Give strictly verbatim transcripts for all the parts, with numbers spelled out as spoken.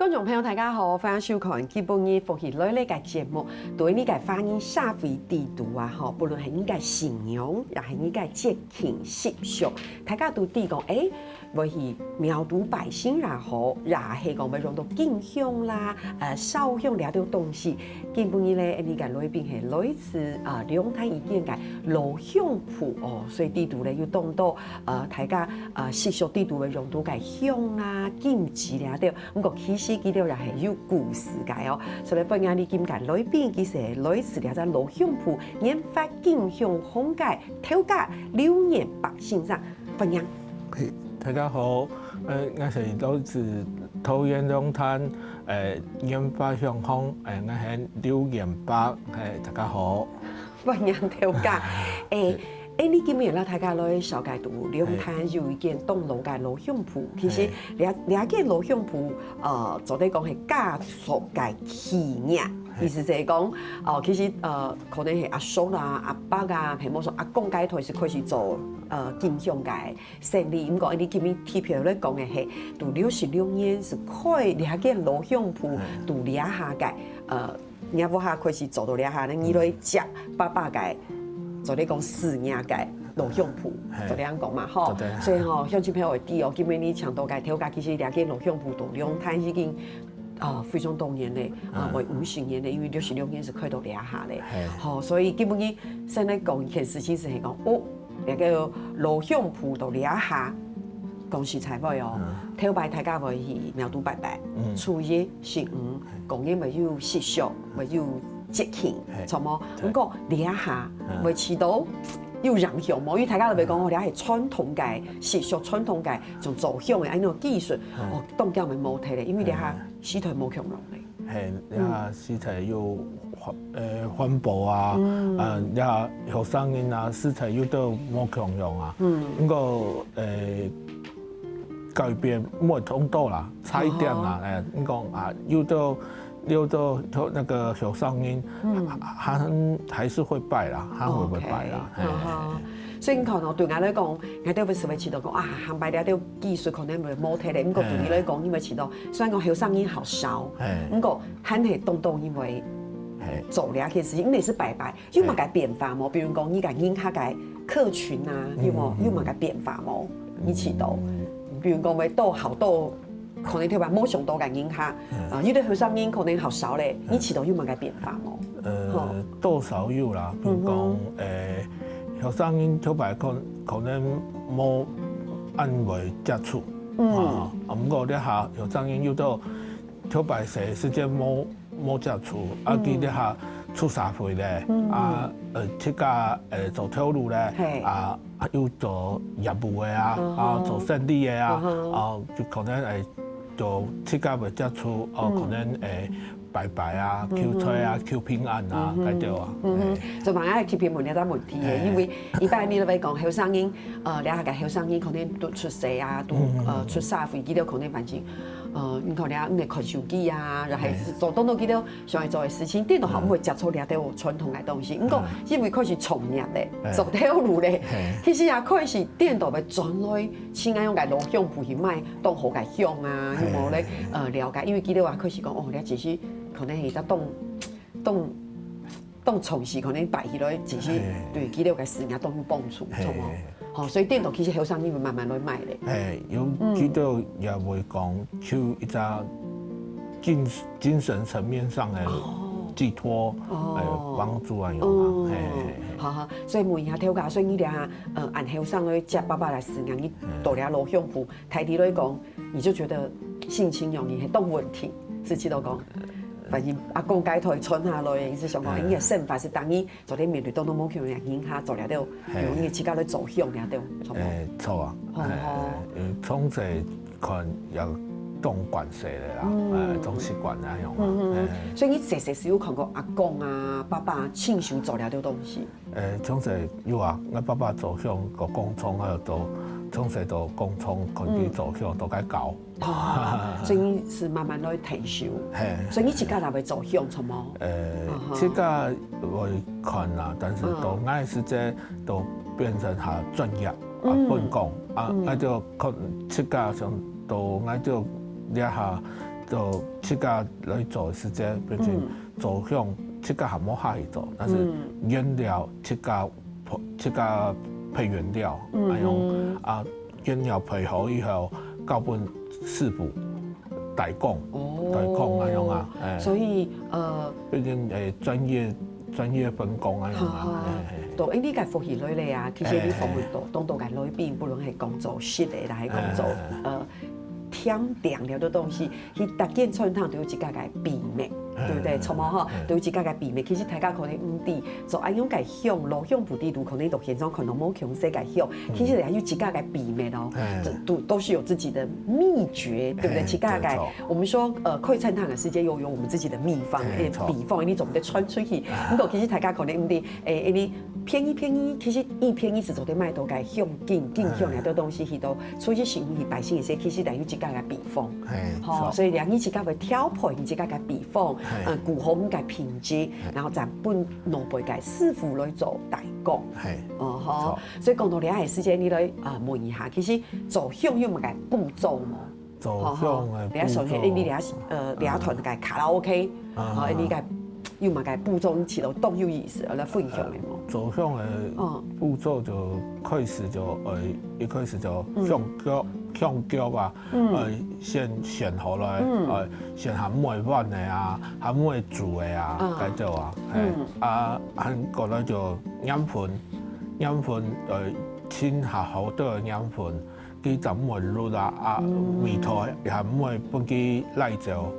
觀眾朋友，大家好，歡迎收看今晡日福氣來了个節目。對你个華人社會制度啊，吼，不論係你个信仰，也係你个節慶習俗，大家都知講，誒，會去廟肚拜神也好，也係講會用到敬香啦、呃，燒香這兜東西。今晡日呢，𠊎个來賓係來自啊龍潭一帶个老香舖哦，所以制度呢有當多呃大家呃習俗制度會用到个香啦、禁忌這兜。 毋過其實佢兜也係有故事个哦。所以歡迎你今个來賓，佢係來自這隻老香舖研發敬香方个頭家劉元伯先生，歡迎。嘿，大家好，呃，𠊎係來自桃園龍潭，呃，研發香方，呃，𠊎係劉元伯，嘿，大家好。歡迎頭家。誒，誒，你今日摎大家來紹介到龍潭有一間當老个老香舖，其實這這間老香舖，呃，做得講係家族个企業，意思就係講，哦，其實呃，可能係阿叔啊、阿伯啊，係無說阿公該代就開始做呃敬香个生理。毋過你今日特別來講个係，到六十六年就開這間老香舖，到這下个呃。 若屋下開始做到這下呢，你來接爸爸个，做得講事業个老香舖，做得恁講嘛吼。所以吼，鄉親朋友會知哦，今晡日請到个頭家，其實這間老香舖到龍潭已經啊非常多年咧，啊會五十年咧，因為六十六年就開到這下咧。吼，所以今晡日先來講一件事情，就係講哦，這个老香舖到這下， 講實在話哦，頭擺大家會去廟肚拜拜，初一、十五，講緊會有習俗，會有節慶，著無？毋過這下會試著有影響無？因為大家都會講哦，這係傳統个習俗，傳統个像做香个恁樣技術，哦，當今會無忒咧，因為這下時代無共樣咧。 嘿，也實在有環，呃，環保啊，啊，也後生人啊，實在有兜無共樣啊。毋過，呃，改變無會當多啦，差一點啦，誒，你講啊，有兜，有兜那個後生人，還還是會拜啦，還會會拜啦，嘿。 所以你看哦，對𠊎來講，𠊎兜會試著講啊，下擺這兜技術可能會無忒咧。毋過對你來講，你會試著，雖然講後生人較少，毋過還係當多人會做這件事情，因為係拜拜，有麼个變化無？比如講，你个人客个客群啊，有無？有麼个變化無？你試著，比如講會多好多 可能頭擺無想著个人客，啊，有兜後生人可能較少咧，你試著有麼个變化無？呃，多少有啦，比如講，誒，後生人頭擺可可能無恁會接觸，啊，毋過這下後生人有兜頭擺細時節無無接觸，啊，佢這下出社會咧，啊，呃，自家誒做頭路咧，啊，又做業務个啊，啊，做生理个啊，啊，就可能誒 就自家會接觸，哦，可能誒拜拜啊、求財啊、求平安啊，該兜啊。嗯，就嘛愛特別問這隻問題誒，因為一般你來講，後生人，呃，這下个後生人可能都出世啊，都呃出社會，佢兜可能反正，呃，你可能毋會看手機啊，然後係做當多佢兜想愛做个事情，顛倒還毋會接觸這兜傳統个東西。毋過因為開始創業咧，做頭路咧，其實也開始顛倒會轉來 像恁樣个老香舖去買當好个香啊，有無咧？呃，了解，因為佢兜也開始講，哦，這其實可能係一隻當當當長時，可能擺起來，其實對佢兜个事業當有幫助，著無？吼，所以顛倒其實後生人會慢慢來買咧。誒，有幾多也會講，就一隻精精神層面上的寄託，誒，幫助啊，有嘛？嘿，好好，所以問一下頭家，所以你倈呃，恁後生來接爸爸个事業，你到這老香舖，大體來講，你就覺得心情容易係當穩定，係知道講，反正阿公該代傳下來，你係想講，你个生活係等於做得面對當多無共樣个人客，做了都容易自家來做香了都，著無？誒，著啊，誒，從細看也當慣勢个啦，誒，當習慣恁樣啊。所以你細細時有看過阿公啊、爸爸親手做了都東西？ 誒，從細有啊，𠊎爸爸做香，做工廠，還有做，從細做工廠，開始做香，做該搞。哦，所以你係慢慢來退休。嘿。所以你自家也會做香，著無？誒，自家會看啦，但是到𠊎時節都變成較專業啊，分工啊，𠊎就看自家想到𠊎就這下就自家來做个時節，變成做香自家還無下去做，但是原料自家自家配原料，恁樣啊，原料配好以後，交分師傅代工，代工恁樣啊，欸，所以呃，變成欸專業专業分工恁樣啊，嘿嘿。都因為个福氣來了啊，其實你訪問到當多个來賓，不論係講做食个，還係講做呃甜點了个東西，佢逐間餐廳都有自家个秘密，對不對？錯無吼，都有自家个秘密。其實大家可能毋知，做恁樣个香，老香不知道，可能到現場看到無共色个香，其實也有自家个秘密哦，都都是有自己的秘訣，對不對？自家个，我們說呃開餐廳个時間又有我們自己的秘方，欸，秘方你總得傳出去。不過其實大家可能毋知，欸，因為 便宜便宜，其實一便宜是做得買到个香金、金香啊，這東西去到，所以是去拜神个時，其實來有自家个秘方，嘿，吼，所以你自家會調配你自家个秘方，呃，顧好你个品質，然後再分老輩个師傅來做代工，嘿，哦吼，所以講到這个時間，你來啊問一下，其實做香有麼个步驟無？ 做香个步你首先，你這呃這團个卡拉OK，好，你个有麼个步驟，你起到當有意思，來分享个無？做香个步驟就開始就呃一開始就香腳香腳啊，呃先選好來，呃選還無會換个啊，還無會煮个啊，該種啊，嘿，啊還過來就染粉，染粉呃請下好多个染粉。 佢正毋會熝啊，啊味道也毋會分佢拉走，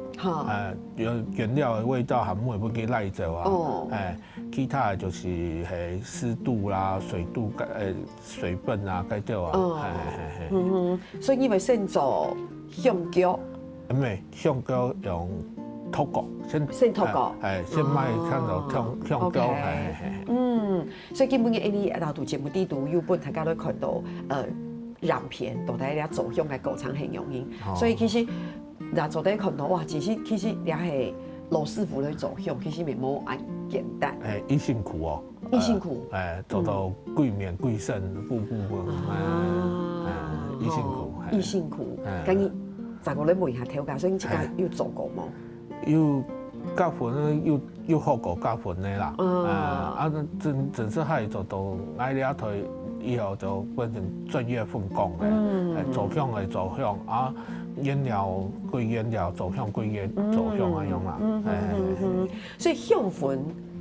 呃，原原料个味道也毋會分佢拉走啊，欸，其他个就係係濕度啦、水度、呃水分啊，該兜啊，係係係。所以你會先做香腳，毋係，香腳用托角，先先托角，係先賣看到香香腳，係係係。嗯。 所以今晡日𠊎俚老杜節目裡肚有分大家來看到，呃，影片到底這做香个過程係仰形。所以其實也做得看到，哇，其實其實這係老師傅來做香，其實也無恁簡單。欸，已辛苦哦，已辛苦，欸，做到歸面歸身，步步步，欸，欸，已辛苦，已辛苦。該你再過來問一下頭家，所以你自家有做過無？ 有教訓个，有有學過教訓个啦。啊，啊，真真係做到𠊎這台以後就變成專業分工个，欸，做香个做香啊，原料歸原料，做香歸原做香恁樣啦。欸，所以香薰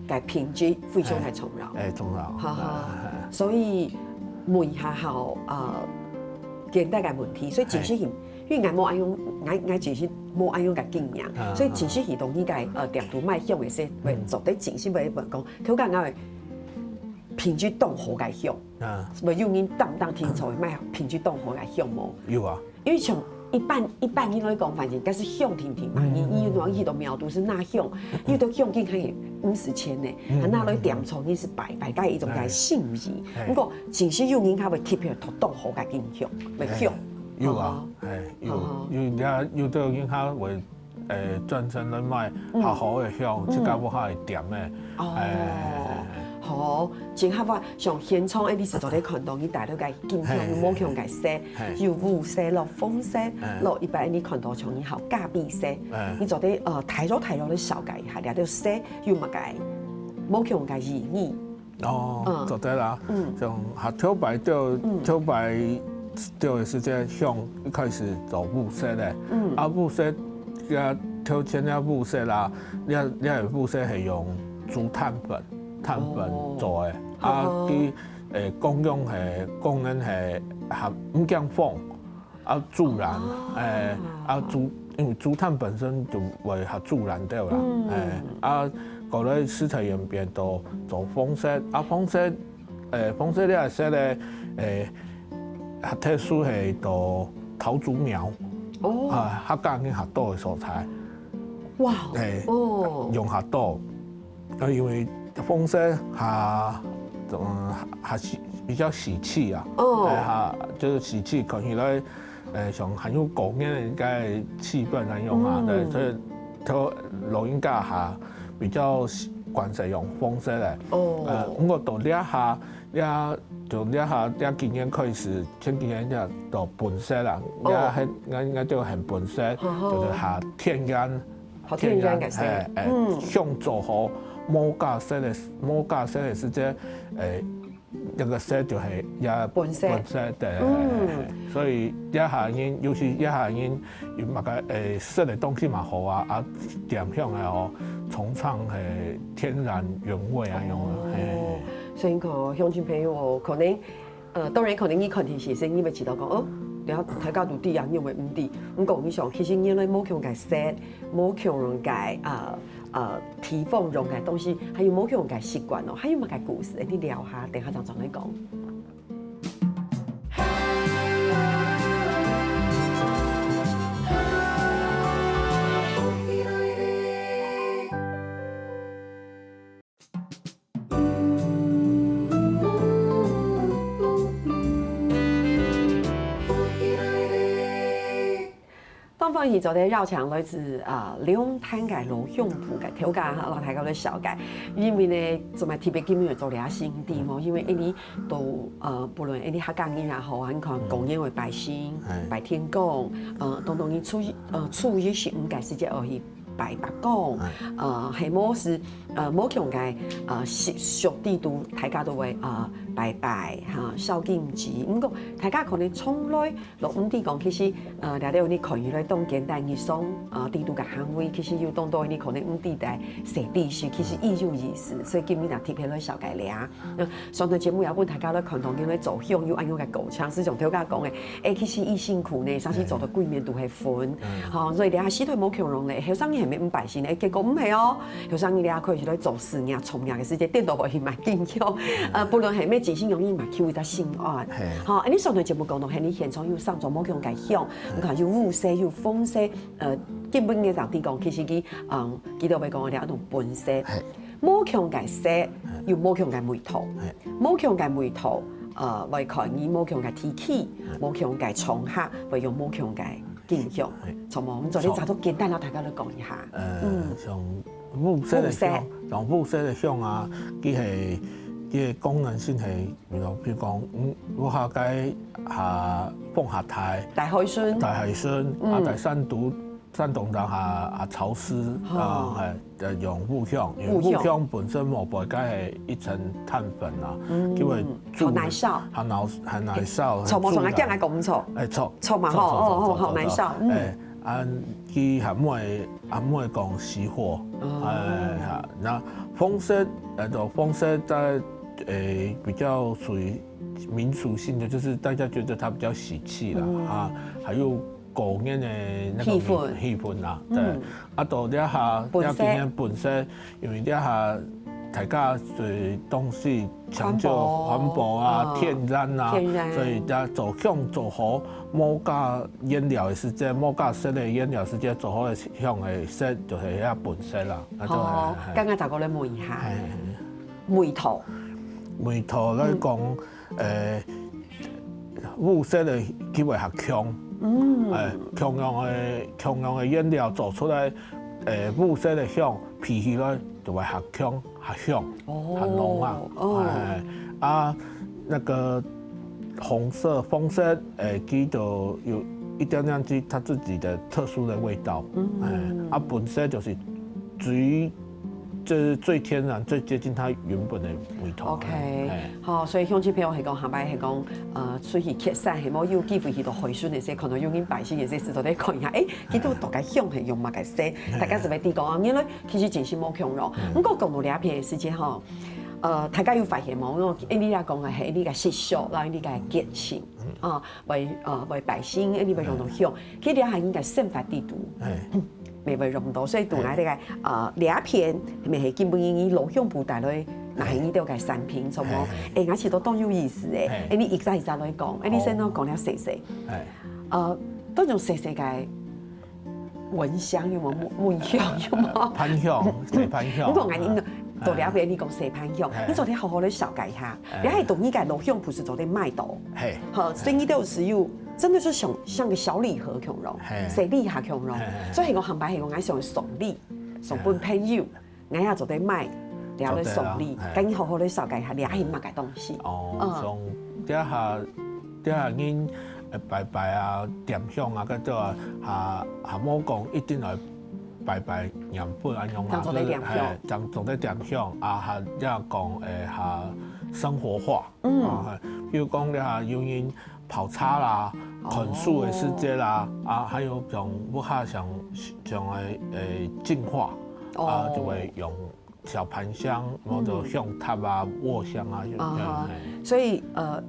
个品質非常个重要。欸，重要。好好，所以問一下好，呃，簡單个問題，所以其實 因為𠊎無恁樣，𠊎𠊎其實無恁樣个經驗，所以其實去到你个呃店肚賣香个時，會做得真心會問講，頭家𠊎會品質當好个香，會有人擔當天朝賣品質當好个香無？有啊，因為像一般一般人來講，反正該係香甜甜嘛，你你有去到廟肚係拿香，有兜香金還有五十千呢，啊拿來點菜你係拜拜个一種个心意。不過真心有人較會特別托當好个金香，會香。 有啊，欸，有有有有兜人較會欸專程來買好好个香，自家屋下會點个。哦，好，真好啊！像現場个你係做得看到，你帶到个金香有無共个色，有烏色咯、紅色咯，一般你看到像你好咖啡色，你做得呃大約大約來紹介一下，這兜色有麼个無共个意義。 哦，做得啦。像下頭擺就頭擺就係這香一開始做烏色个，啊烏色个頭前个烏色啦，這這个烏色係用竹炭粉炭粉做个，啊佢欸功用係功能係還毋驚風。 啊，助燃，欸，啊，竹，因為竹炭本身就會較助燃掉啦，欸，啊，過來時代演變到做紅色，啊，紅色，欸，紅色這个色咧，欸，較特殊係到桃竹苗，啊，較加緊較多个所在，哇，欸，哦，用較多。 呃，因為紅色較，嗯，較喜比較喜氣啊，哦欸，較就是喜氣，看起來，欸，像還有過年个該氣氛恁樣啊，對，所以頭老人家較比較喜慣勢用紅色个，哦呃，毋過到這下，這就這下這幾年開始，前幾年就到本色啦，哦。也很，應該，應該就很本色，好好。就是下天然，好天然个色。嘿，哎，嗯。香做好，無加色个，無加色个時節，哎，那個色就係也本色。本色，對，嗯。嘿，嘿，嘿。所以這下人，尤其這下人有麼个，哎，色个東西嘛好啊，啊，點香个哦，崇尚係天然原味啊，用啊，嘿，嘿，嘿。哦，所以你看哦，鄉親朋友哦，可能 呃，當然可能你看電視時，你會知道講，哦，等下大家都知啊，你會毋知。毋過你想，其實原來無共个色，無共个，呃，呃，地方用个東西，還有無共个習慣哦，還有麼个故事，你聊下，等下正正來講。 當歡喜做得邀請來自，啊，龍潭个老鄉部个頭家哈，摎大家來紹介。因為呢，做麼特別今日做這个新題目，因為𠊎俚都，呃，不論𠊎俚客家人也好，你看，嗯。過年會拜神、嘿。拜天公，呃，當當然初一，呃，初一十五个時節愛去拜伯公，嗯。呃，係無係，呃，無共个，呃，習俗制度，大家都會，呃，拜拜，哈，燒金紙。毋過，大家可能從來都毋知講，其實，呃，這兜你看起來當簡單日常，呃，制度个行為，其實有當多你可能毋知个細知識，其實已有意思。所以今日呢，特別來紹介這。 呃，上段節目也分大家來看到，原來做香有恁樣个過程，就像頭家講个，欸，其實已辛苦呢，常時做到歸面都係粉。嗯。吼，所以這下時代無共樣咧，後生人係毋拜神咧，結果毋係哦，後生人這下開始來做事業、創業个時節，顛倒會去買金香。呃，不論係買金香容易買，求一隻心安。嘿。吼，恁樣上段節目講到，係你現場有三種無共个香，你看有烏色、有紅色，呃，根本个上帝講，其實佢，嗯，佢都會講這種本色。嘿。 無共个色，有無共个味道。嘿。無共个味道，呃，會看你無共个地區，嘿。無共个場合，會用無共个景象。嘿。著無？你做得找到簡單，摎大家來講一下。呃，嗯。像烏色个香，烏色。像烏色个香啊，佢係，佢个功能性係，比如，比如講，嗯，屋下該下放下大，大海參。大海參，啊，嗯。大山肚， 山東人啊，啊，潮濕，哦。啊，哎，呃，用烏香，因為烏香。烏香本身無背，該係一層碳粉啊，嗯。就會煮，好耐燒。還耐，還耐燒，著無？煮个。像𠊎講毋著。哎，著。著嘛，著，吼，著，哦，哦，著，好耐燒，著。嗯。哎，啊，佢還毋會，還毋會講熄火，哦。哎，哈，那紅色，呃，就紅色在，誒，比較屬於民俗性的，就是大家覺得它比較喜氣啦，嗯。啊，還有 過年的那個氣氛。氣氛啦，對。嗯。啊，到這下，本色。這幾年本色，因為這下大家對東西講究環保啊，環保，哦。天然啊，天然。所以這做香做好，無加原料的時節，無加色的原料時節，做好的香的色就係遐本色啦。啊，就係，哦，嘿，嘿。剛剛再過來問一下，嘿，嘿，嘿。味道。味道來講，嗯。 誒，烏色的佢會較強，嗯。誒，共樣的，共樣的原料做出來，誒，烏色的香鼻起來就會較強、較香、哦，較濃啊。哦。誒，啊，那個紅色、紅色，誒，佢就有一點點佢它自己的特殊的味道。嗯。誒，啊，本色就是最 這是最天然、最接近它原本的味道。OK，哎。好，所以鄉親朋友係講，下擺係講，呃，出去蹶山係無有機會去到海脣个時，可能有人拜神个時，做得看一下，誒，佢兜大家香係用麼个色，大家就會知講，啊，原來其實真係無共樣。嗯。毋過講到這片个時節吼，呃，大家有發現無？因為你也講个係你个習俗，然後你个節慶，嗯。啊，會，呃，會拜神，你會用到香。嗯。其實這下應該生活地圖。哎。 乜會用到，所以對𠊎這個，呃，這片乜係根本因為老鄉部帶來，若係你兜个產品，著無？嘿，嘿。誒，𠊎試著當有意思誒。嘿。誒，你一隻一隻來講，誒，你先講了細細。嘿。呃，當種細細个蚊香有無？蚊，蚊香有無？盤香，對，盤香。毋過𠊎應該，到這片你講細盤香，嘿。你做得好好來紹介一下。 哎。你還懂你个老鄉部係做得賣到。嘿。好，所以你兜係有，真的是像，像個小禮盒共樣，嘿。細禮盒共樣。嘿，嘿，嘿。所以係講，下擺係講，𠊎想送禮，送分朋友，哎。𠊎也做得賣，這个送禮，做得啊，嘿。跟你好好來紹介一下，這係麼个東西？哦，嗯。像這下，這下人，呃，拜拜啊，點香啊，該種啊，還，還無講一定愛拜拜念佛恁樣啊，正做得點香。就是，嘿，正做得點香啊，還要講，誒，還生活化。嗯。啊，嘿，比如講，這下有人泡茶啦，哦。看書个時節啦，啊，還有像屋下像，像个，誒，淨化，啊，哦。就會用 小盤香，或者香塔啊、臥香啊，有，啊哈，嘿。所以，呃，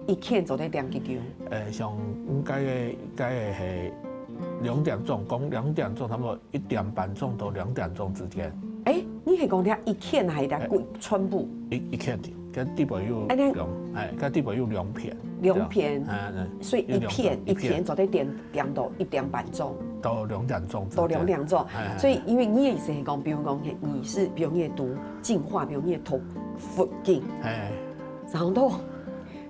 一圈做得點幾久？呃，像應該个，應該个係兩點鐘，講兩點鐘，差不多一點半鐘到兩點鐘之間。誒，你係講這一圈還係這規，全部？一，一圈，該底背有兩，誒，該底背有兩片。兩片，這樣，誒，誒，所以一片，有兩片，一片做得點，點到一點半鐘。 到兩點鐘之間。到兩點鐘。哎，哎，所以因為你个意思係講，比如講，你係，比如你係讀淨化，比如你係讀佛經，哎。然後，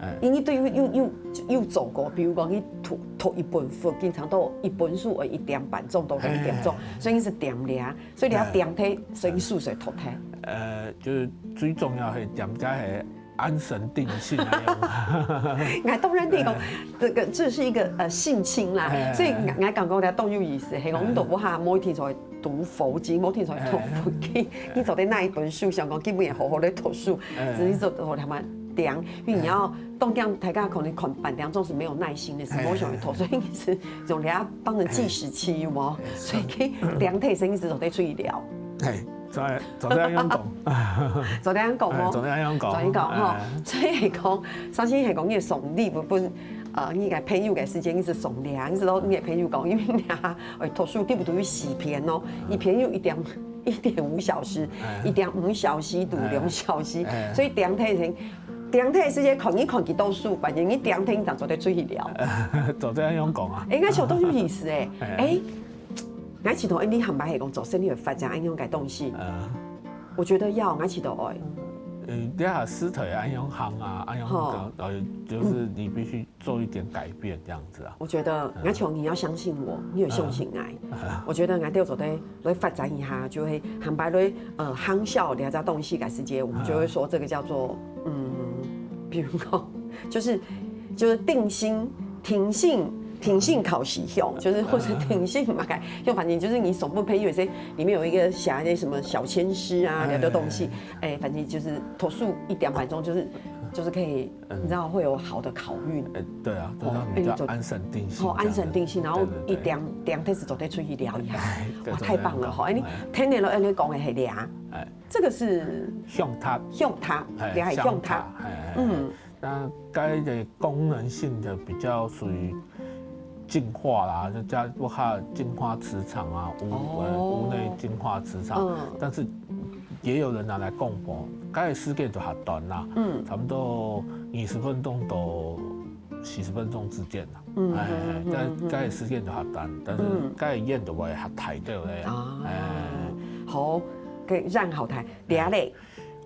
哎。因為對，有，有，有做過，比如講，你讀，讀一本佛經，差不多一本書愛一點半鐘到兩點鐘，哎。所以你係點這，所以你愛點忒，哎。所以你書就讀忒。呃，就是最重要係點解係 安神定性那樣。𠊎當然知講，哎。這個，這是一個，呃，性侵啦，哎，所以𠊎，𠊎感覺這當有意思，係講，哎。你都無法每天在讀佛經，每天在讀佛經，哎。你做得拿一本書，想講今晡日好好來讀書，哎。只是做，做他們點，因為你要，哎。當然大家可能看半點鐘是沒有耐心的，是，哎。無想要讀，所以你是用來幫人計時器，有無？哎。所以可以點忒，所以你是做得出去聊。哎。 做得，做得恁樣講。做得恁樣講哦。哎，做得恁樣講。做得恁樣講吼。哎。所以係講，首先係講你送禮物分，呃，你个朋友个時間，你係送這，你係同你个朋友講，因為你啊，哎，讀書對不對？四篇哦，嗯。一篇有一點，一點五小時，哎。一點五小時到兩小時，哎。所以點忒先，點忒時間看你看幾多書，反正你點忒正做得出去聊。做得恁樣講啊。應該相當有意思誒。哎。誒， 𠊎試著，誒，你坦白係講做生理會發生恁樣个東西。呃。我覺得要，𠊎試著愛。呃，這下時代恁樣行啊，恁樣吼。講，呃，就是你必須做一點改變這樣子啊。我覺得，嗯。𠊎想你要相信我，你有相信𠊎。嗯。我覺得𠊎兜做得來發展一下，就會坦白來，呃，行銷這隻東西个時節，我們就會說這個叫做，嗯，比如講，就是，就是定心，定心 定心考試用，就是或者定心嘛，用，反正就是你手部配有一些，裡面有一個寫一些什麼小籤詩啊，哎，這些東西，哎，哎，哎。哎，反正就是讀書一點半鐘，就是，就是可以，嗯。你知道會有好的好運。哎，對啊，哦，就是比較安神定心這樣子。哎，你就，哦，安神定心，然後一點，對，對，對。點開始做得出去聊一下。哎，對，哇，太棒了吼！哎，你，對，對，對。聽你了，哎，你講个係聊，哎。這個是香塔。香塔，哎，聊係香塔。香塔，哎，哎，哎。嗯。 那該个功能性的比較屬於淨化啦，就叫屋下淨化磁場啊，屋，哦。呃，屋內淨化磁場。嗯。但是也有人拿來供佛，該个時間就較短啦，嗯。差不多二十分鐘到四十分鐘之間啦。嗯，哎，嗯，嗯，但嗯。該个時間就較短，但是嗯。該个願就會較大，對不對？啊，哎。好，該願較大，了咧。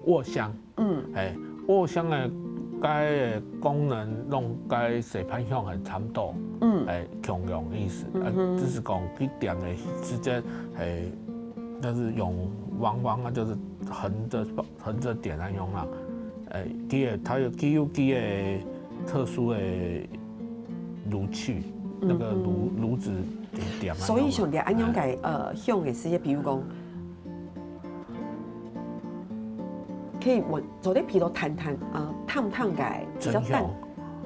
臥香。 嗯。哎，臥香个該个功能攏該四盤香个差不多，嗯。哎，共樣意思。啊，嗯哼。只是講佢點个時間，哎，就是用彎彎啊，就是橫著，橫著點那種啦。哎，佢个，它有，佢有佢个特殊个爐具，那個爐，嗯哼。爐子點那種啦。所以像你恁樣个，哎。呃，香个時間，比如講， 可以聞，做得鼻到淡淡，呃，淡淡个，比較淡沉香，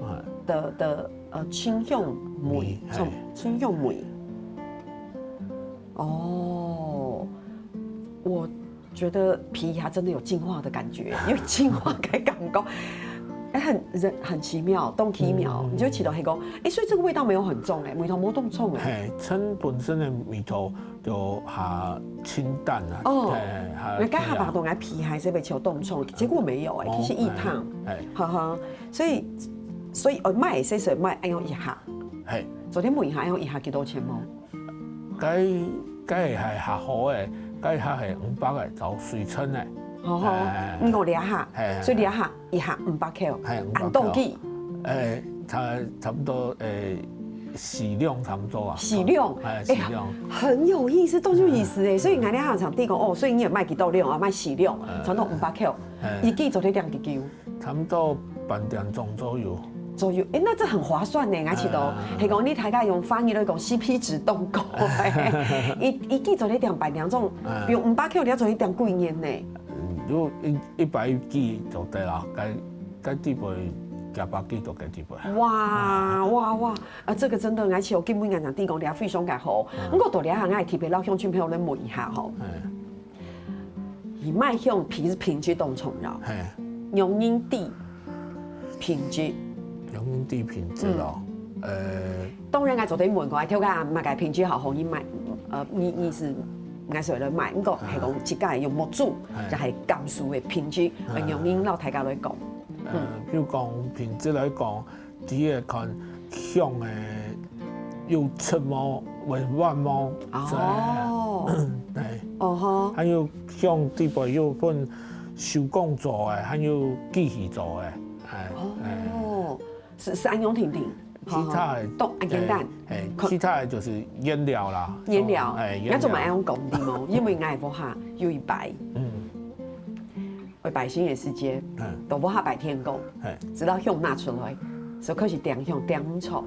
哎。的，的，呃，沉香味，沉，嘿。沉香味。哦，我覺得鼻它真的有淨化的感覺，有淨化的感覺。哎，很，人，很奇妙，當奇妙，嗯。你就試著係講，哎，所以這個味道沒有很重，哎，味道無當重，哎。嘿，沉本身的味道 就較清淡啊。哦，嘿，較，因為該下巴肚𠊎鼻還係會超凍重，結果沒有欸，哦，其實一趟，嘿，嘿。哈哈，所以，所以，哦，買，所以買愛用一下，嘿。昨天問一下，愛用一下幾多錢無？該，該係較好欸，該下係五百个，找水稱欸。好好，嘿，嘿，嘿。你講兩下，嘿，嘿，所以兩下，一下五百塊，嘿，五百塊。恁多支。欸，差，差不多，欸，四兩差不多啊。四兩，哎，四兩。很有意思，當有意思欸。所以𠊎這下常聽講，哦，所以你也賣幾多兩啊？賣四兩，差不多五百塊。一支做得訂幾久？差不多半點鐘左右。左右，欸，那這很划算呢，𠊎覺得。係講你大家用翻譯來講，C P值當高欸。一一支做得訂半點鐘，比如五百塊，你愛做得訂幾年呢？嗯，如果一一百支就對了，該該底背幾百支就該底背。哇哇哇！啊，這個真的，𠊎其實根本𠊎想提供這非常个好。毋過到這下，𠊎特別摎鄉親朋友來問一下吼。你賣香品品質當重要，仰般知品質？仰般知品質咯，呃，當然𠊎做得問過，頭家麼个品質好，好你賣，呃，你你係𠊎所來賣，毋過係講自家用模子，就係甘肅个品質，仰般摎大家來講。呃，比如講品質來講， 第一个看香个有出無，會軟無。哦，對，哦吼，還有香底背有分手工做个，還有機器做个，哎，哦，係係恁樣定定，其他个都恁簡單，哎，其他个就係原料啦，原料，哎，你做麼个愛用講个無？因為𠊎屋下有一擺，嗯。 會拜神个時節，都無法拜天公，直到香拿出來，所以開始點香點毋著。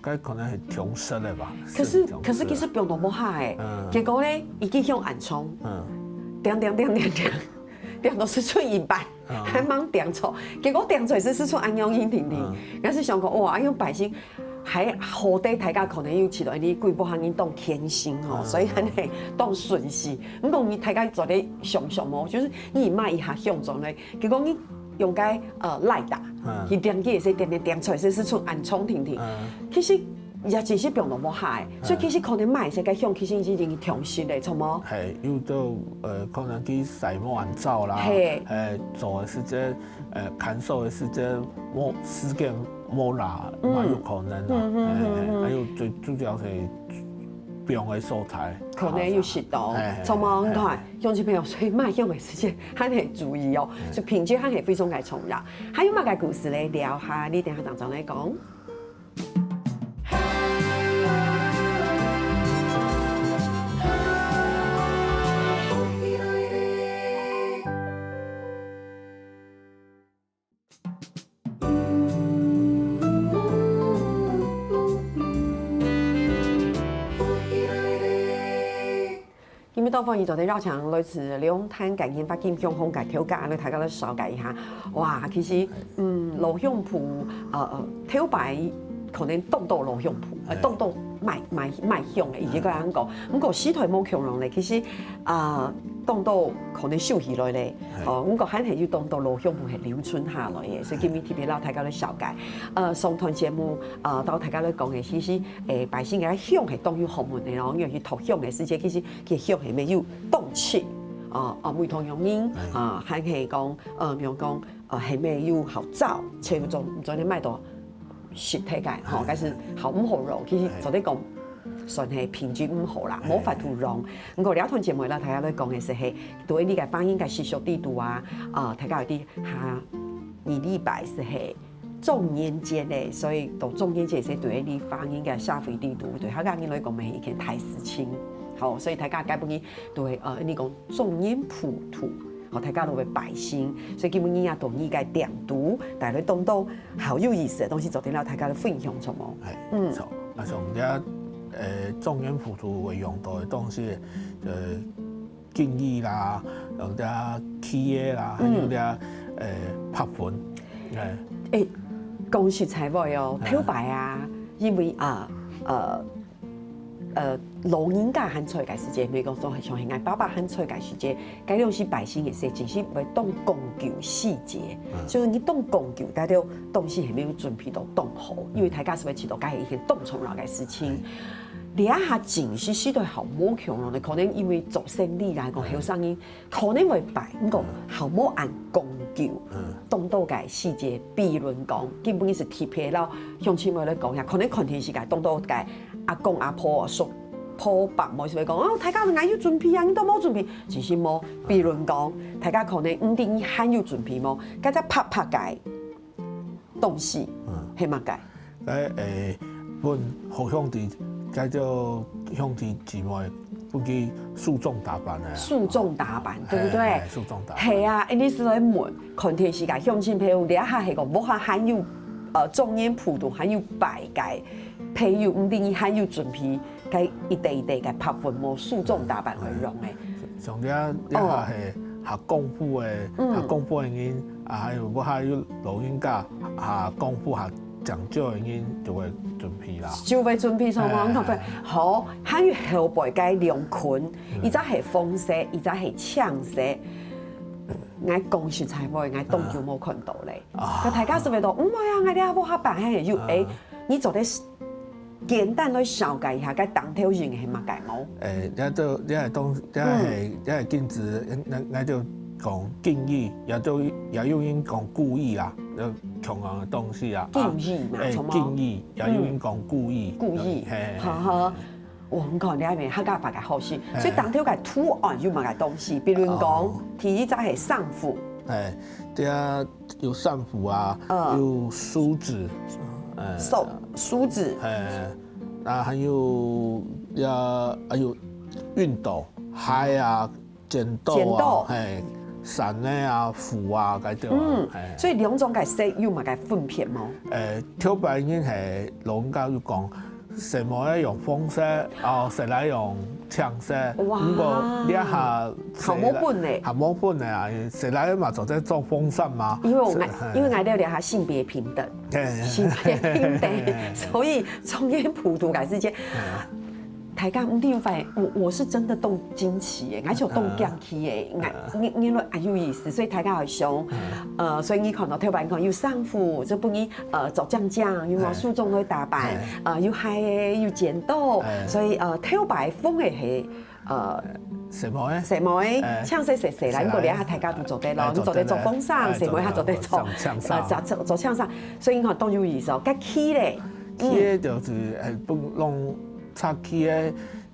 該可能係蟲食个吧。可是可是其實放到屋下欸，結果呢，一支香恁重，點點點點點，點到係出一半，還吂點著，結果點出來係係出恁樣形定定，𠊎係想講哇，恁樣拜神 還好得大家可能有試著，你幾百下人當虔誠吼，所以恁樣當順序。毋過你大家做得想像無，就係你買一下香轉來，結果你用該呃lighter，去點佢个時點點點出來，係係出恁重定定。其實也真係放到無下欸，所以其實可能買一些个香，其實已經調色咧，著無？係，有就呃可能去曬無恁燥啦，係，做个時節，呃看守个時節無時間 無啦，嘛有可能啦。嗯嗯嗯嗯嗯。還有最主要係放个所在，可能有食到，著無？你看，鄉親朋友，所以買香个時節還係注意哦，所以品質還係非常个重要。還有麼个故事咧？聊下，你等下當中來講。 今晡日當中，𠊎做得邀請來自龍潭个研發金雄宏个頭家，來大家來紹介一下。哇，其實，嗯，老香舖，呃，呃，頭擺可能當多老香舖，呃，當多賣賣賣香个，以前个人講，毋過時代無共樣咧，其實，啊，當多可能收起來咧。 哦，毋過還係有當多老香火係留存下來个，所以今晡日特別摎大家來紹介。呃，上段節目，呃，摎大家來講个，其實，誒，拜神个香係當有學問个咯，因為去托香个時節，其實佢香係無有當齊，哦，哦，每同樣人，啊，還係講，呃，比如講，呃，係無有好燥，才有種，種个賣到 實體个，吼，但是好毋好用，其實做得講，算係品質毋好啦，無法度用。毋過這段節目啦，大家來講个係，係對你个百年个習俗制度啊，啊，大家有啲哈，二禮拜係係中元節咧，所以到中元節係對你百年个社會制度，對客家人來講，係一件大事情。好，所以大家該本日都會，呃，你講中元普渡，好，大家都會拜神，所以今晡日啊，到你个店肚，帶來當多 好有意思个東西，做得摎大家來分享，著無？哎，嗯，著。啊，像這，呃，中元普渡會用到个東西，呃，敬意啦，有這企業啦，還有這，呃，白粉，哎。哎，講實在話哦，頭擺啊，因為啊，呃， 呃，老人家還在个時節，比如講說像𠊎爸爸還在个時節，該種時拜神个時節，真係會當講究細節，所以你當講究，大家東西係無有準備到當好，因為大家係會知道，該係一件當重要个事情。這下真係時代好無共樣咧，可能因為做生理啦，講後生人 可能會拜，毋過好無恁講究，當多个細節，比如講，根本係特別摎鄉親們來講呀，可能看電視个當多个阿公阿婆、叔婆、伯母係會講，哦，大家都愛有準備啊，你都無準備，其實無。比如講，大家可能毋知你還有準備無，該隻白白个 東西，係麼个？該，誒，分好兄弟，該兜兄弟姊妹，分佢梳妝打扮个啊。梳妝打扮，對不對？哎，哎，梳妝打扮。係啊，恁樣係來問，看電視个鄉親朋友，這下係講屋下還有，呃，中元普渡還有拜个朋友，毋知你還有準備該一垤一垤个白粉無？梳妝打扮來用个。像這，這下係下功夫个，嗯。下功夫个人，啊，還有屋下有老人家，下功夫下 講究个人就會準備啦。就會準備上網咖啡。哎。好，還有後背該兩捆，嗯。一隻係紅色，一隻係青色。𠊎講實在話，𠊎當久無看到咧。啊。該大家係毋係都，毋會啊，𠊎這下無法辦，嘿，有，啊。哎，你做得簡單來紹介一下，該當頭用个係麼个無？哎，這都，這个東，這个，嗯。這个禁止，𠊎，𠊎就講禁忌，也就，也有人講故意啦，就共樣个東西啊。禁忌嘛，哎，什麼？禁忌。 也有人講故意。故意，嘿，嘿，好好。嘿。哇，你看這面客家話个好勢，嘿。所以當頭个圖案有麼个東西？比如講，哦。第一隻係扇桴。嘿，這有扇桴啊，嗯。有梳子，哎。梳，梳子。哎，啊，還有，呀，還有熨斗、鞋啊， 剪刀啊，剪刀。嘿，扇仔啊、桴啊，該兜啊，嗯，嘿。所以兩種个色有麼个分別無？誒，頭擺人係老人家就講，細妹仔用紅色，哦，細倈用青色。哇。毋過這下較無分咧。較無分咧啊，細倈嘛做得著紅色嘛。因為𠊎，嘿。因為𠊎兜這下性別平等，嘿。性別平等，嘿。所以中元普渡个時節，嘿。 大家毋知有發現，我，我是真的當驚奇耶，𠊎就當驚奇耶，嗯。𠊎，原，原來恁有意思，所以大家會想，嗯。呃，所以你看到頭擺你看有衫褲，就分你，呃，著靚靚，有無？嘿。梳妝來打扮，嘿。呃，有鞋个，有剪刀，嘿。所以，呃，頭擺紅个係，呃，細妹仔。細妹仔，嘿。青色細細啦，嘿。你講這下大家都做得咯，嘿，你做得著紅衫，做得，嘿，細妹仔做得著，做得，青，青衫。呃，著，著，著青衫，所以你看當有意思哦，該旗咧， 嗯。旗个就是，誒，分攏插旗个，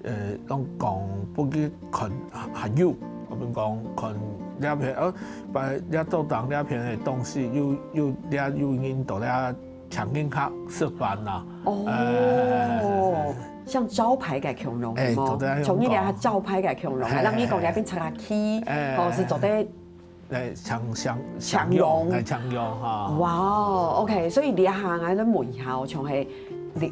呃，攏講分佢看較有，比如講看這片，呃，擺這桌頂這片个東西，有，有，這有人到這請人客食飯啦。哦，誒，像招牌个共樣，誒，有無？做得用講。像你這招牌个共樣，誒，讓你講這片插旗，誒，哦，是做得 來，搶，搶，搶用，搶用。來，搶用哈。哇哦，OK，所以這下𠊎來問一下哦，像係你，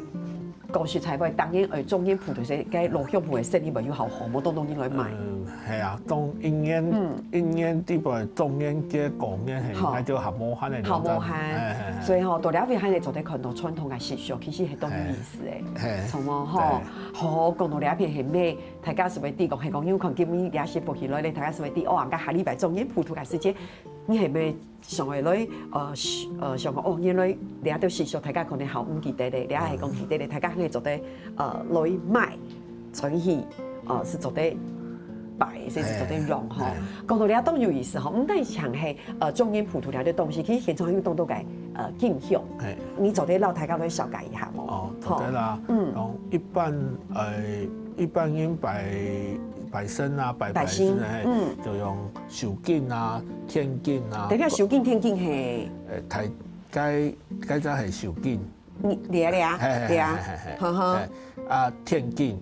講實在話，當年，呃，中元普渡節，該老鄉婆个生意無有好好，無當多人來買。嗯，係啊，當一年，嗯。一年底背中元節過年係，好。該就較無閒个，較無閒。哎，哎，哎。所以吼，到這位還係做得看到傳統个習俗，其實係當有意思个。哎，哎。什麼吼？對。好，講到這片係咩？ 大家係毋係知講，係講，因為看今日這時報起來咧，大家係毋係知，哦，人家下禮拜中元普渡个時節，你係毋係想愛來，呃，呃，想講，哦，原來這兜習俗大家可能較毋記得咧，這係講記得咧，大家還係做得，呃，來買，轉去，呃，係做得擺，係做得用吼。嘿，嘿。講到這當有意思吼，毋單淨係，呃，中元普渡這兜東西，其實現場有當多个，呃，景象。嘿。你做得摎大家來紹介一下無？哦，做得啦。吼。嗯。用一般，呃， 一般人拜，拜神啊，拜，拜神，拜神，嘿，嗯。就用手巾啊、天巾啊。等下，手巾、天巾係？呃，大，該，該隻係手巾。你，你啊，你啊，嘿，嘿，你啊，嘿，嘿，嘿，好，好。嘿，啊，天巾，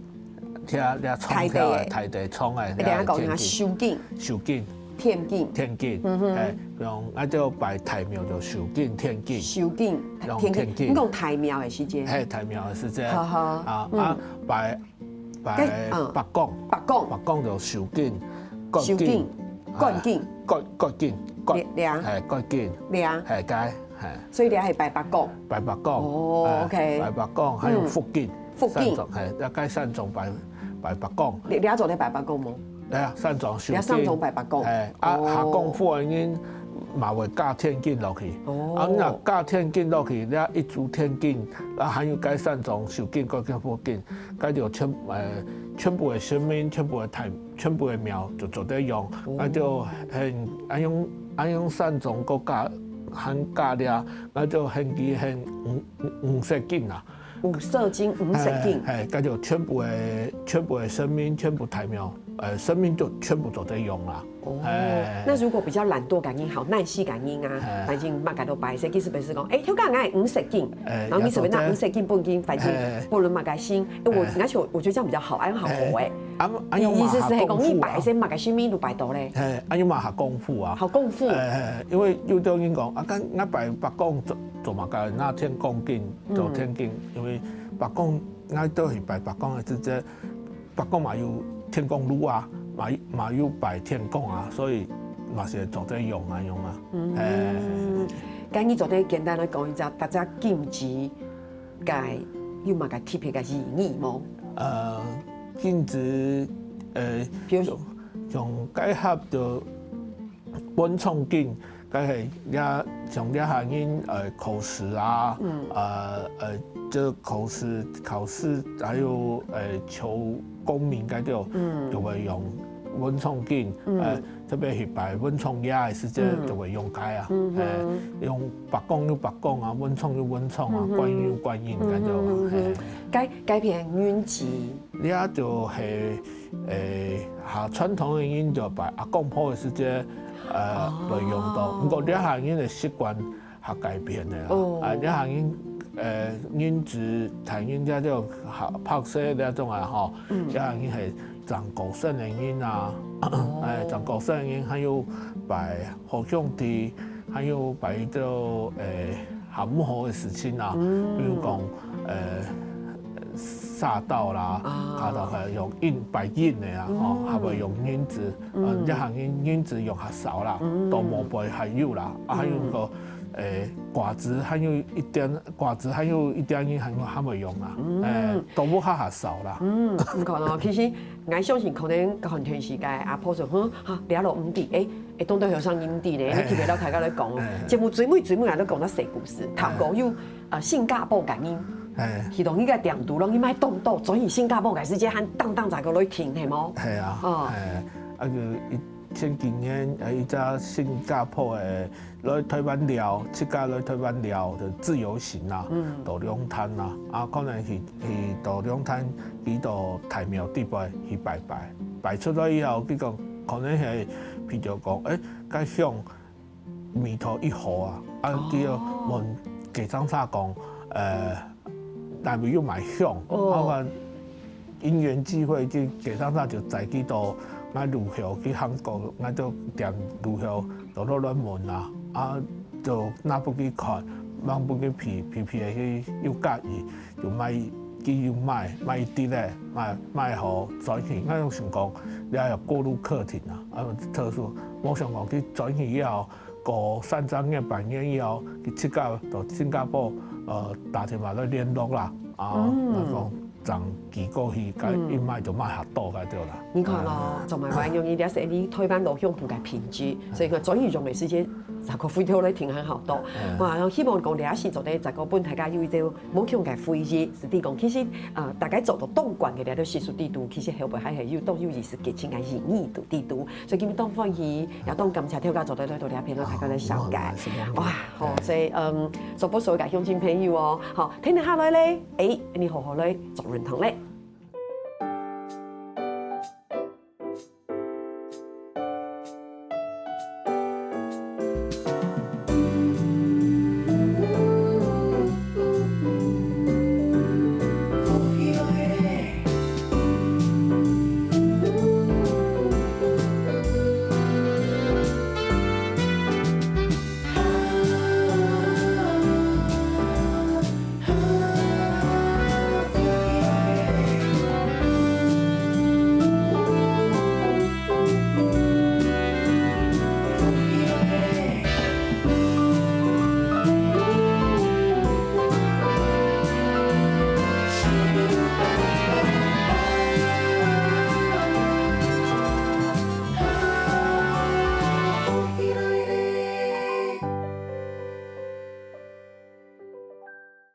這，這創條个，大地个。大地創个，你等下講啊，天巾。手巾。手巾。天巾。天巾，嗯哼。嘿，用，啊，就拜大廟就手巾、天巾。手巾、天巾。用天巾。你講大廟个時節。嘿，大廟个時節。好，好。啊，嗯。啊，拜 拜，該，嗯。伯公。伯公。伯公就手巾、葛巾，手巾、葛巾。哎，葛，葛巾，葛，領，領。哎，葛巾。領。哎，該，哎。所以領係拜伯公。拜伯公。哦，哎，OK。拜伯公，還有福巾。嗯。福巾。三種，哎，該三種拜，拜伯公。你，你做得拜伯公無？哎呀，三種手巾。你三種拜伯公。哎，啊，哦。下功夫个人嘛會加天巾落去。哦。啊，若加天巾落去，你一組天巾，啊，還有該三種手巾、葛巾、福巾， 該就全，呃，全部个神明、全部个大，全部个廟就做得用，哦。該就獻，恁樣，恁樣三種閣加，還加了，該就獻佢獻五，五，五色巾啦。五色巾，五色巾。嘿，嘿，該就全部个，全部个神明、全部大廟呃，生命就全部做得用啦。哦，哎。那如果比較懶惰个人，好，懶尸个人啊，哎。反正麼个都擺設，其實本身講，哎，頭家，𠊎五十斤，哎，然後你隨便拿五十斤分佢，反正哎。不論麼个新，哎，我，哎。而且我，我覺得這樣比較好，哎，好活哎。哎，啊，啊，你意思係講，你擺設麼个新物都擺到咧？哎，啊，有嘛下功夫啊。好功夫。哎，哎，因為有兜人講，啊，𠊎，𠊎擺伯公做，做麼个，拿天公斤，做天公，嗯。因為伯公，𠊎都係擺伯公个，直接 伯公嘛有天公爐啊，嘛，嘛有擺天公啊，所以嘛是做得用啊，用啊。嗯，嘿。該你做得簡單个講一下，大家禁忌个有麼个特別个意義無？呃，禁忌，呃，比如像，像該盒就 文創禁，該係這，像這下人，呃，考試啊，嗯。呃，呃，這考試，考試，還有，呃，求功名該兜，嗯。就會用文創禁，嗯。呃，特別係擺文創夜个時節，嗯。就會用該啊，嗯哼。呃，用伯公有伯公啊，文創有文創啊，嗯哼。觀音有觀音該兜啊，嗯哼，嗯哼。嘿。該，該片運氣 這就係，誒，較傳統个人就擺阿公婆个時節，呃，哦。來用到。毋過這下人个習慣較改變个啦。哦。啊，這下人，呃，銀紙，大人這種較白色這種啊，吼，嗯。這下人係正過身个人啊，哦。誒，正過身个人還有擺好兄弟， 還有擺到，誒，較毋好个事情啊，嗯。比如講，誒，煞到啦，啊。煞到還用印，擺印个啊，吼，嗯。還會用銀紙，嗯。嗯，這下人銀紙用較少啦，嗯。到墓碑還有啦，啊，還有個，嗯。誒，掛紙還有一點，掛紙還有一點人還，還會用啦，嗯。誒，到屋下較少啦。嗯，你看哦，其實 𠊎相信可能較後生時个阿婆就，哼，哈，這都毋知，誒，誒，當多後生人毋知呢，哎。你特別摎大家來講哦。哎。節目最尾最尾𠊎都講到細故事，哎。頭過有，呃，新加坡个人，哎。去到一個店肚，摎佢買當多，轉去新加坡个時節還當當在該來停，係無？係啊，哦。哎，啊，就一，前幾年，呃，一隻新加坡个 來臺灣尞，自家來臺灣尞，就自由行啊，嗯。到龍潭啊，啊，可能去，去到龍潭，去到大廟底背去拜拜，拜出來以後，佢講可能係，譬如講，誒，該香味道已好啊，啊，哦。佢就問計程車講，呃， 哪位有賣香？哦。啊，𠊎因緣際會，去計程車就載佢到𠊎路口去行過，𠊎就店路口，就落來問啊，啊，就拿分佢看，望分佢鼻，鼻鼻个佢有合意，就買，佢有買，買一滴仔，買，買好轉去。𠊎就想講，這有過路客停啊，啊，特殊，無想講佢轉去以後， 過三隻月、半年以後，佢自家到新加坡，呃，打電話來聯絡啦，啊，嗯。那講正寄過去，該嗯。一賣就賣較多該對啦。你看咯，哎。做麼个恁樣，這係你臺灣老鄉部个品質，所以講轉去用个時間，再過回頭來聽還好多。哎。哇，希望講這係做得再過分大家有一個無窮个回憶，係講其實，呃，大家做到當慣个這個習俗制度，其實後背還係有當有意思、激情个意義度制度。 所以今日當歡喜，也當感謝頭家做得來到這片，摎大家來紹介。哦，哇，是這樣。哇，好，哎。所以，嗯，所以所有个鄉親朋友哦，好，聽聽下來咧，誒，你好好來做運動咧。